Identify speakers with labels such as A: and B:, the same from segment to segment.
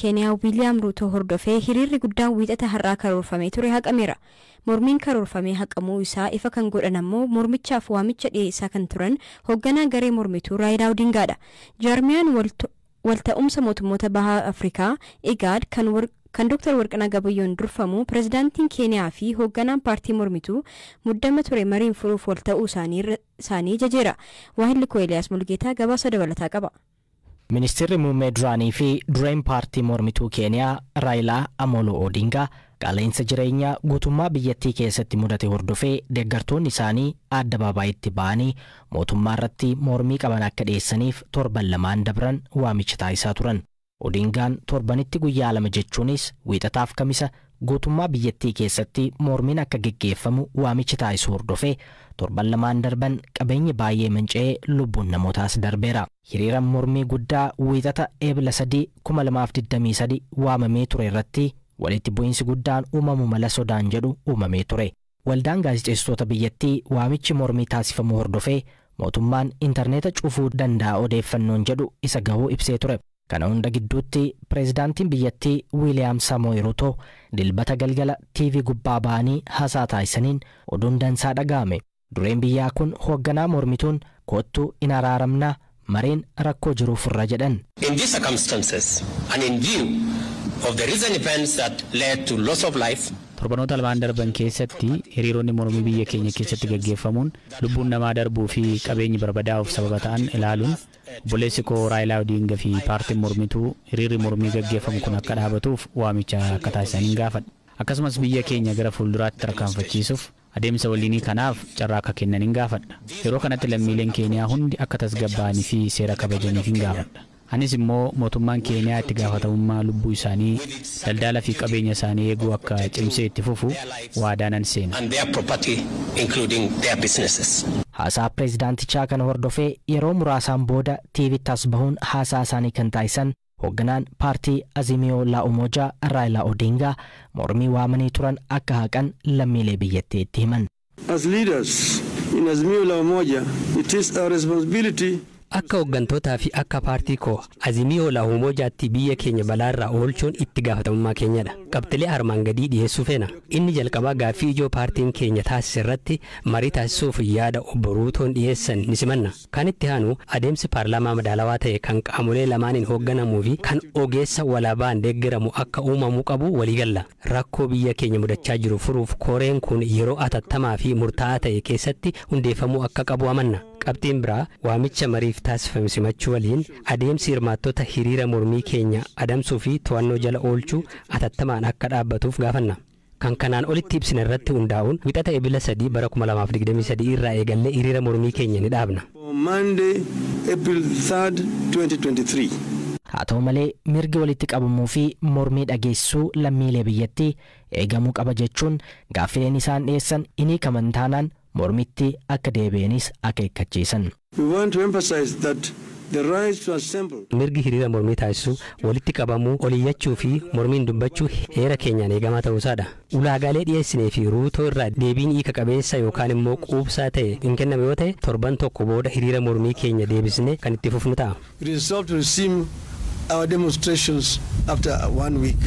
A: Keeniyaa Wiiliyaam Ruutoo hordofee hiriirri guddaan Wiixata har'aa karoorfamee ture haqameera. Mormiin karoorfamee haqamuu isaa ifa kan godhan ammoo mormichaaf waamicha dhiyeessaa kan turan hoogganaa garee mormituu Raayilaa Odingaadha. Jaarmiyaan walta'umsa mootummoota bahaa Afrikaa IGAD kan Dr. Warqinaa Gabayyoon durfamu, pirezidaantiin Keeniyaa fi hoogganaan paartii mormituu muddama ture mariin furuuf walta'uu isaanii jajeera. Waahilli koo Eeliyaas Mulgeetaa gabaasa dabalataa qaba.
B: Ministeerri muummee duraanii fi dureen paartii mormituu Keeniyaa Raayilaa Amoloo Odingaa qaala'insa jireenyaa guutummaa biyyattii keessatti mudate hordofee deeggartoonni isaanii addabaabayitti ba'anii mootummaa irratti mormii qaban akka dhiyeessaniif torban 2n dabran waamicha taasisaa turan. Odingaan torbanitti guyyaa 2, jechuunis Wiixataaf Kamisa, guutummaa biyyattii keessatti mormiin akka geggeeffamu waamicha taasisuu hordofee torban 2n darban qabeenyi baay'ee manca'ee lubbuun namootaas darbeera. Hiriira mormii guddaa Wiixata Eebila 3, 2023 waamamee ture irratti walitti bu'iinsi guddaan uumamu mala sodaan jedhu uumamee ture. Waldaan gaazexeessitoota biyyattii waamichi mormii taasifamuu hordofee mootummaan intarneeta cufuu danda'a odeeffannoon jedhu isa gahuu ibsee ture. Kana hunda gidduutti pireezidaantiin biyyattii Wiiliyaam Samoei Ruto Dilbata galgala TV gubbaa ba'anii haasaa taasisaniin oduun dansaa dhaga'ame. Dureen biyyaa kun hoogganaa mormituun "Kottuu in araaramnaa, mariin rakkoo jiruuf irra" jedhan.
C: In these circumstances and in view of the recent events that led to loss of life,
D: Torbanoota 2n darban keessatti hiriironni mormii biyya keenya keessatti gaggeeffamuun lubbuun namaa darbuu fi qabeenyi barbadaa'uuf sababa ta'an ilaaluun, obboleessi koo Raayilaa Odingaa fi paartiin mormituu hiriirri mormii gaggeeffamu kun akka dhaabatuuf waamicha akka taasisaniin gaafadha. Akkasumas biyya keenya gara fuulduraatti tarkaanfachiisuuf adeemsa waliinii kanaaf carraa akka kennaniin gaafadha. Yeroo kanatti lammiileen Keeniyaa hundi akka tasgabbaa'anii fi seera kabajaniif hin gaafadha. Anis immoo mootummaan Keeniyaa itti gaafatamummaa lubbuu isaanii, daldala fi qabeenya isaanii eeguu akka cimsee itti fufu waadaa nan seena.
C: and their property, including their businesses.
B: Haasaa pireezidaantichaa kana hordofee yeroo muraasaan booda TVtti as bahuun haasaa isaanii kan taasisan hoogganaan paartii Azimiyoo La Umoojaa Raayilaa Odingaa mormii waamanii turan akka haqan lammiilee biyyattiitti himan.
E: As leaders in Azimio la Umoja, it is our responsibility
F: Akka hooggantootaa fi akka paartii koo Azimiyoo La Umojaatti biyya keenya balaarraa oolchuun itti gaafatamummaa keenyadha. Qabxilee armaan gadii dhiyeessuu feena. Inni jalqabaa, gaaffii ijoo paartiin keenya taasise irratti marii taasisuuf yaada obbo Ruutoon dhiyeessan ni simanna. Kan itti aanu, adeemsi paarlaamaa madaalawaa ta'e kan qaamolee lamaaniin hoogganamuu fi kan ogeessa walaabaan deeggaramu akka uumamuu qabu waliigalla. Rakkoo biyya keenya mudachaa jiru furuuf koreen kun yeroo atattamaa fi murtaa'aa ta'e keessatti hundeeffamuu akka qabu amanna. Qabxiin biraa, waamicha mariif taasifame simachuu waliin adeemsi hirmaattota hiriira mormii keenya adamsuu fi to'annoo jala oolchuu atattamaan akka dhaabbatuuf gaafanna. Kan kanaan olitti ibsine irratti hundaa'uun Wixata Ebila 3 bara 2023 irraa eegallee hiriira mormii keenya ni dhaabna.
E: for Monday, April 3rd, 2023.
B: Haa ta'u malee, mirgi walitti qabamuu fi mormii dhageessisuu lammiilee biyyattii eegamuu qaba jechuun gaaffileen isaan dhiyeessan inni kaman taanaan mormitti akka deebi'anis akeekkachiisan.
E: We want to emphasize that the right to assemble
F: Mirgi hiriira mormii taasisuu, walitti qabamuu, oliyyachuu fi mormiin dubbachuu heera keenyaan eegamaa ta'uusaadha. Ulaagaalee dhiyeessinee fi Ruutoo irraa deebiin hiika qabeessa yookaan immoo quubsaa ta'e hin kenname yoo ta'e, torban tokko booda hiriira mormii keenya deebisnee kan itti fufnu ta'a.
E: resolve to resume our demonstrations after one week.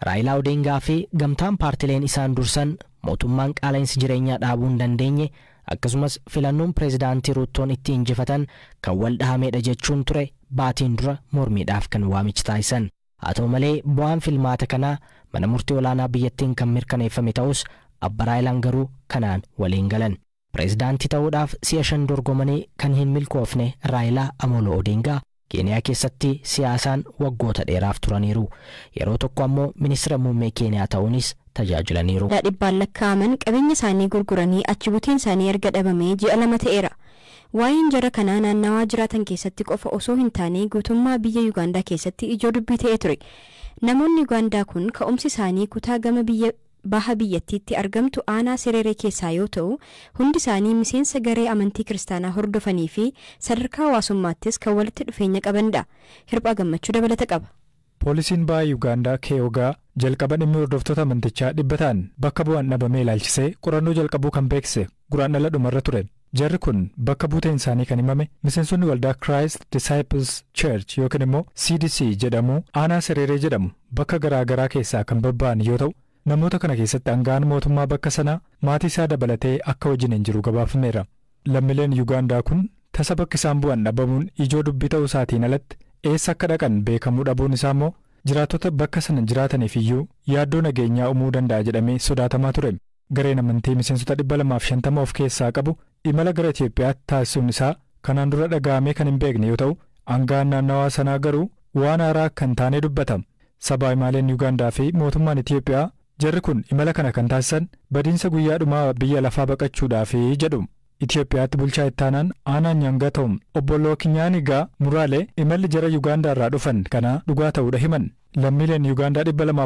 B: Raayilaa Odingaa fi gamtaan paartileen isaan dursan mootummaan qaala'insi jireenyaa dhaabuu hin dandeenye, akkasumas filannoon pireezidaantii Ruuttoon itti injifatan kan wal dhahameedha jechuun ture baatiin dura mormiidhaaf kan waamicha taasisan. Haa ta'u malee, bu'aan filmaata kanaa mana murtii olaanaa biyyattiin kan mirkaneeffame ta'us, abba Raayilaan garuu kanaan waliin galan. Pireezidaantii ta'uudhaaf si'a 5 dorgomanii kan hin milkoofne Raayilaa Amoloo Odingaa Keeniyaa keessatti siyaasaan waggoota dheeraaf turaniiru. Yeroo tokko ammoo ministeera muummee Keeniyaa ta'uunis tajaajilaniiru.
A: Dhibbaan lakkaa'aman qabeenya isaanii gurguranii achi buteen isaanii erga dhabamee ji'a 2 ta'eera. Waa'een jara kanaa naannawaa jiraatan keessatti qofa osoo hin taane guutummaa biyya Yuugaandaa keessatti ijoo dubbii ta'ee ture. Namoonni Yuugaandaa kun ka'umsi isaanii kutaa gama biyya baha biyyattiitti argamtu aanaa Sereeree keessaa yoo ta'u, hundi isaanii miseensa garee amantii kiristaanaa hordofanii fi sadarkaa hawaasummaattis kan walitti dhufeenya qabanidha. Hirphaa Gammachuu dabalata qaba.
G: Poolisiin baha Yuugaandaa Keeyogaa jalqaba dhimmi hordoftoota amantichaa 100 ta'an bakka bu'an dhabamee ilaalchisee qorannoo jalqabuu kan beeksise Guraandhala dhumarra ture. Jarri kun bakka buuteen isaanii kan himame miseensonni waldaa Christ Disciples Church yookiin immoo CDC jedhamu aanaa Sereeree jedhamu bakka garaa garaa keessaa kan babba'an yoo ta'u, namoota kana keessatti aangaan mootummaa bakka sanaa maatii isaa dabalatee akka wajjin hin jiru gabaafameera. Lammiileen Yuugaandaa kun tasa bakki isaan bu'an dhabamuun ijoo dubbii ta'uu isaatiin alatti eessa akka dhaqan beekamuu dhabuun isaa immoo jiraattota bakka sana jiraataniif iyyuu yaaddoo nageenyaa uumuu danda'a jedhamee sodaatamaa ture. Gareen amantii miseensota 250 of keessaa qabu imala gara Itoophiyaatti taasisuun isaa kanaan dura dhaga'amee kan hin beekne yoo ta'u, aangaan naannawaa sanaa garuu waan haaraa kan taane dubbata. Sabaa himaaleen Yuugaandaa fi mootummaan Itoophiyaa jarri kun imala kana kan taasisan badiinsa guyyaa dhumaa biyya lafaa baqachuudhaaf jedhu. Itoophiyaatti bulchaa ittaanaan aanaa Nyaangata'um obbo Lookinyaanigaa Muraalee imalli jara Yuugaandaa irraa dhufan kanaa dhugaa ta'uudha himan. Lammiileen Yuugaandaa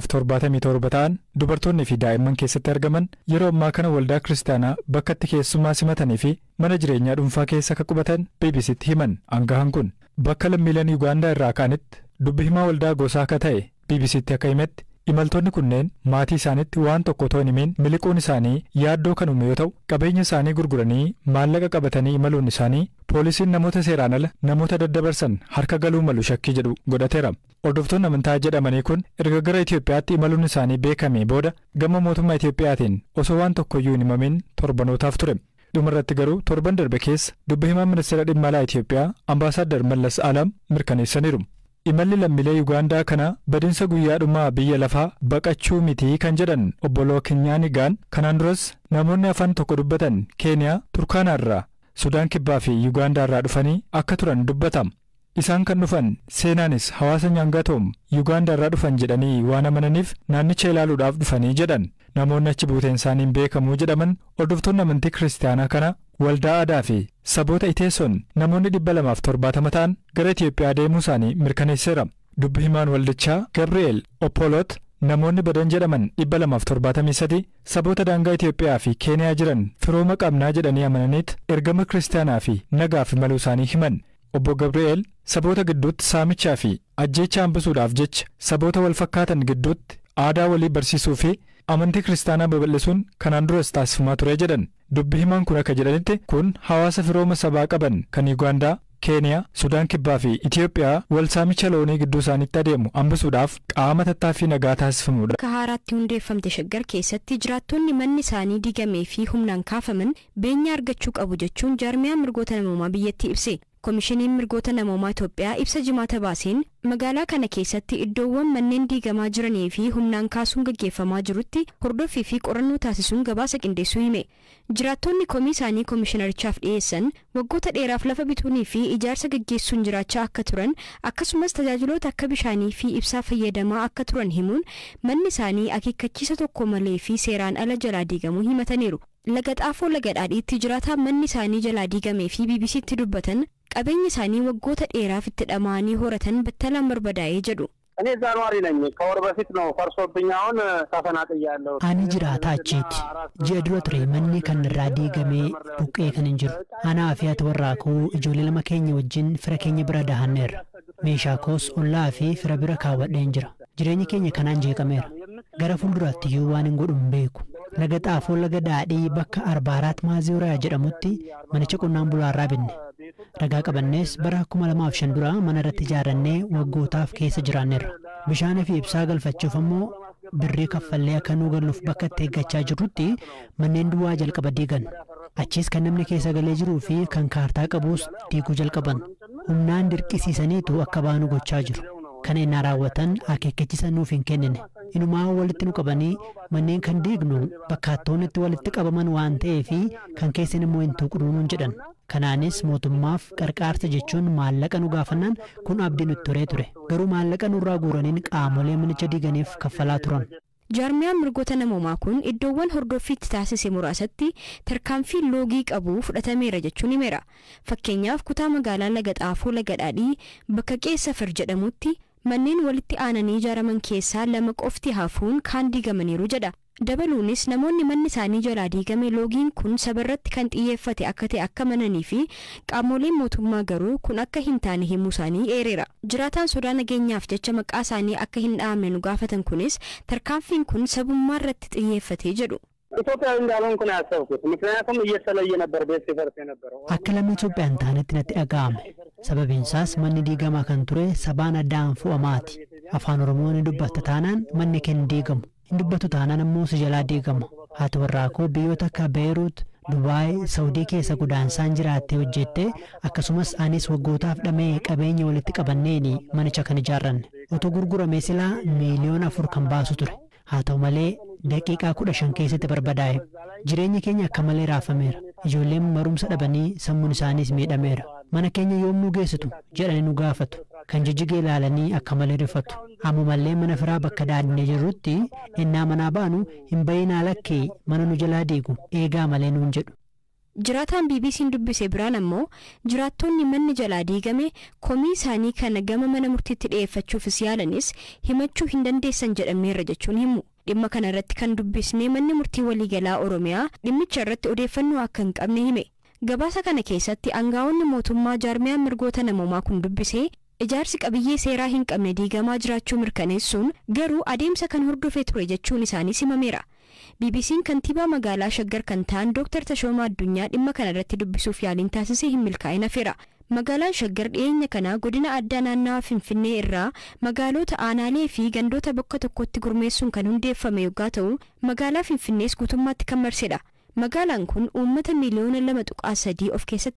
G: 277 ta'an dubartoonni fi daa'imman keessatti argaman yeroo ammaa kana waldaa kiristaanaa bakka itti keessummaa simatanii fi mana jireenyaa dhuunfaa keessa akka qubatan BBCtti himan. Aangahan kun bakka lammiileen Yuugaandaa irraa ka'anitti dubbi himaa waldaa gosaa akka ta'e BBCtti akka himetti imaltoonni kunneen maatii isaaniitti waan tokko otoo hin himin miliquun isaanii yaaddoo kan uume yoo ta'u, qabeenya isaanii gurguranii maallaqa qabatanii imaluun isaanii poolisiin namoota seeraan ala namoota daddabarsan harka galuu malu shakkii jedhu godhateera. Hordoftoonni amantaa jedhamanii kun erga gara Itoophiyaatti imaluun isaanii beekamee booda gama mootummaa Itoophiyaatiin osoo waan tokkoyyuu hin himamin torbanootaaf ture. Dhumarratti garuu torban darbe keessa dubbi himaan ministeera dhimma alaa Itoophiyaa Ambaasaadder Mallas Alam mirkaneessaniiru. Imalli lammiilee Yuugaandaa kana badiinsa guyyaa dhumaa biyya lafaa baqachuu mitii kan jedhan obbo Lookinyaanigaan kanaan duras namoonni afaan tokko dubbatan Keeniyaa, Turkaanaarraa, Sudaan Kibbaa fi Yuugaandaarraa dhufanii akka turan dubbatama. Isaan kan dhufan seenaanis hawaasa Nyaangatoom Yuugaandaarraa dhufan jedhanii waan amananiif naannicha ilaaluudhaaf dhufanii jedhan. Namoonni achi buuteen isaanii hin beekamuu jedhaman hordoftoonni amantii kiristaanaa kana waldaa aadaa fi saboota Iteessoon namoonni 270 ta'an gara Itoophiyaa deemuu isaanii mirkaneesseera. Dubbi himaan waldichaa Gabri'eel Oppoloot namoonni badan jedhaman 273 saboota daangaa Itoophiyaa fi Keeniyaa jiran firooma qabnaa jedhanii amananiit ergama kiristaanaa fi nagaaf imaluu isaanii himan. Obbo Gabri'eel saboota gidduutti saamichaa fi ajjeechaa hambisuudhaaf jecha saboota wal fakkaatan gidduutti aadaa walii barsiisuu fi amantii kiristaanaa babal'isuun kanaan duras taasifamaa ture jedhan. Dubbi himaan kun akka jedhanitti kun hawaasa firooma sabaa qaban kan Yuugaandaa, Keeniyaa, Sudaan Kibbaa fi Itoophiyaa wal saamicha loonii gidduu isaaniitti adeemu hambisuudhaaf qaama tattaaffii nagaa taasifamudha.
A: Akka haaraatti hundeeffamte Shaggar keessatti jiraattonni manni isaanii diigamee fi humnaan kaafaman beenyaa argachuu qabu jechuun jaarmiyaan mirgoota namoomaa biyyattii ibse. Komishiniin mirgoota namoomaa Itoophiyaa ibsa jimaata baaseen magaalaa kana keessatti iddoowwan manneen diigamaa jiranii fi humnaan kaasuun gaggeeffamaa jirutti hordoffii fi qorannoo taasisuun gabaasa qindeessuu hime. Jiraattonni komii isaanii komishinarichaaf dhiyeessan waggoota dheeraaf lafa bituunii fi ijaarsa gaggeessuun jiraachaa akka turan akkasumas tajaajiloota akka bishaanii fi ibsaa fayyadamaa akka turan himuun manni isaanii akeekkachiisa tokko malee fi seeraan ala jalaa diigamuu himataniiru. Laga Xaafoo Laga Dhaadhiitti jiraataa manni isaanii jalaa diigamee fi BBCtti dubbatan qabeenya isaanii waggoota dheeraaf itti dhama'anii horatan battalaan barbadaa'ee jedhu.
H: እኔ እዛ ነዋሪ ነኝ። ከወር በፊት ነው ፈርሶብኝ አሁን ተፈናቅያለሁ።
I: Ani jiraataa achiiti. Ji'a dura ture manni kan irraa diigamee buqqee kan hin jiru. Anaa fi ati warraa koo ijoollee lama keenya wajjin fira keenya bira dahanneerra. Meeshaa koos ollaa fi fira bira kaawwadheen jira. Jireenyi keenya kanaan jeeqameera. Gara fuulduraatti iyyuu waan hin godhu hin beeku. Laga Xaafoo Laga Daadhii bakka Arbaaraat Maaziwraa jedhamutti manicha qonnaan bulaarraa binne. Ragaa qabannees bara 2005 dura mana irratti ijaarrannee waggootaaf keessa jiraanneerra. Bishaanii fi ibsaa galfachuuf ammoo birrii kaffallee akka nuu galluuf bakka itti eeggachaa jirrutti manneen duwwaa jalqaba diigan. Achiis kan namni keessa galee jiruu fi kan kaartaa qabus diiguu jalqaban. Humnaan dirqisiisaniitu akka baanu gochaa jiru. Kana innaa raawwatan akeekkachiisa nuuf hin kennine. Inumaa walitti nu qabanii manneen kan diignu bakka hattoonni itti walitti qabaman waan ta'eef kan keessan immoo hin tuqnu nuun jedhan. Kanaanis mootummaaf qarqaarsa jechuun maallaqa nu gaafannaan kun abdii nutti horee ture. Garuu maallaqa nurraa guuraniin qaamolee manicha diiganiif kaffalaa turan.
A: Jaarmiyaan mirgoota namoomaa kun iddoowwan hordoffiitti taasise muraasatti tarkaanfii loogii qabu fudhatameera jechuun himeera. Fakkeenyaaf kutaa magaalaa Laga Xaafoo Laga Dhaadhii bakka Qeessafar jedhamutti manneen walitti aananii ijaaraman keessaa lama qofti hafuun kaan diigamaniiru jedha. Dabaluunis namoonni manni isaanii jalaa diigame loogiin kun sabarratti kan xiyyeeffate akka ta'e akka mananii fi qaamoleen mootummaa garuu kun akka hin taane himuu isaanii eereera. Jiraataan sodaa nageenyaaf jecha maqaa isaanii akka hin dhahamne nu gaafatan kunis tarkaanfiin kun sabummaa irratti xiyyeeffate jedhu.
H: ኢትዮጵያዊ እንዳልሆንኩ ነው ያሰብኩት። ምክንያቱም እየተለየ ነበር ቤት ሲፈርስ የነበረው።
I: Akka lammii Itoophiyaa hin taanetti natti dhaga'ame. Sababiin isaas manni diigamaa kan ture sabaan addaan fo'amaati. Afaan Oromoo ni dubbatta taanaan manni kee hin diigamu. Hin dubbatu taanaan immoo si jalaa diigama. Haati warraa koo biyyoota akka Beeruut, Dubaay, Saawudii keessa godaansaan jiraattee hojjette, akkasumas anis waggootaaf dhamee qabeenya walitti qabanneeni manicha kan ijaarranne. Otoo gurguramee silaa miiliyoona 4 kan baasu ture. Haa ta'u malee daqiiqaa 15 keessatti barbadaa'e. Jireenyi keenya akka malee raafameera. Ijoolleen barumsa dhabanii sammuun isaaniis miidhameera. Mana keenya yommuu geessitu jedhanii nu gaafatu. Kan jijjigee ilaalanii akka malee rifatu. Ammumallee mana firaa bakka daadnee jirrutti innaa manaa baanu hin bayinaa, lakkee mana nu jalaa diigu eegaa malee nuun jedhu.
A: Jiraataan BBC'n dubbise biraan ammoo jiraattonni manni jalaa diigame komii isaanii kana gama mana murtiitti dhiyeeffachuufis yaalanis himachuu hin dandeessan jedhameerra jechuun himu. Dhimma kana irratti kan dubbisnee manni murtii waliigalaa Oromiyaa dhimmicha irratti odeeffannoo akka hin qabne hime. Gabaasa kana keessatti aangaa'onni mootummaa jaarmiyaan mirgoota namoomaa kun dubbisee ijaarsi qabiyyee seeraa hin qabne diigamaa jiraachuu mirkaneessuun garuu adeemsa kan hordofee ture jechuun isaanii simameera. BBC'n kantiibaa magaalaa Shaggar kan ta'an Dr. Tashoomaa Addunyaa dhimma kana irratti dubbisuuf yaaliin taasisee hin milkaa'in hafeera. Magaalaan Shaggar dhiyeenya kana godina addaa naannawaa Finfinnee irraa magaalota, aanaalee fi gandoota bakka tokkotti gurmeessuun kan hundeeffame yoggaa ta'u, magaalaa Finfinnees guutummaatti kan marsedha. Magaalaan kun uummata miiliyoona 2.3 of keessatti